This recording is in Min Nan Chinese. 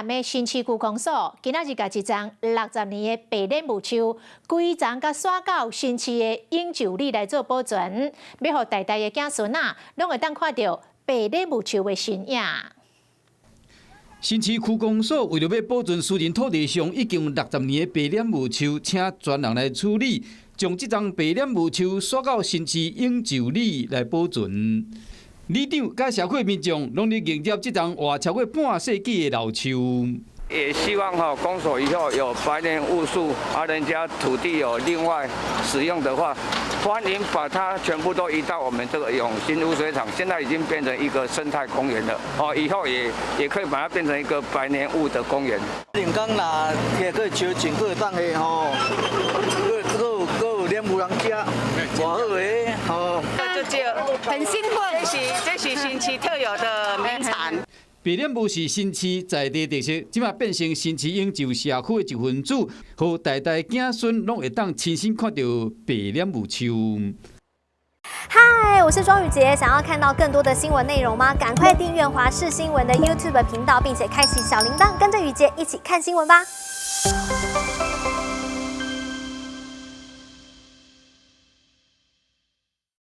南的新市區公所，今仔日共一叢60年的白臉無樹，規叢共徙到新市的永久里來做保存，欲予代代的子孫仔，攏會當看著白臉無樹的身影。新市區公所為著欲保存私人土地上已經六十年的白臉無樹，請專人來處理，將這叢白臉無樹徙到新市永久里來保存。里長佮社區民眾攏佇迎接這叢活超過半世紀的老樹。也希望哈公所以後有白臉烏樹，啊人家土地有另外使用的話，歡迎把它全部都移到我們這個永興污水廠，現在已經變成一個生態公園了。哦，以後也可以把它變成一個百年物的公園。人工若摕去燒種，閣會當下吼，閣閣有閣有臉無人食，偌好个吼。就很興奮，這是新市特有的名產。白臉無是新市在地特色，這馬變成新市永久社區的一份子，予代代子孫攏會當親身看著白臉無樹。嗨，我是莊宇傑，想要看到更多的新聞內容嗎？趕快訂閱華視新聞的 YouTube 頻道，並且開啟小鈴鐺，跟着宇傑一起看新聞吧。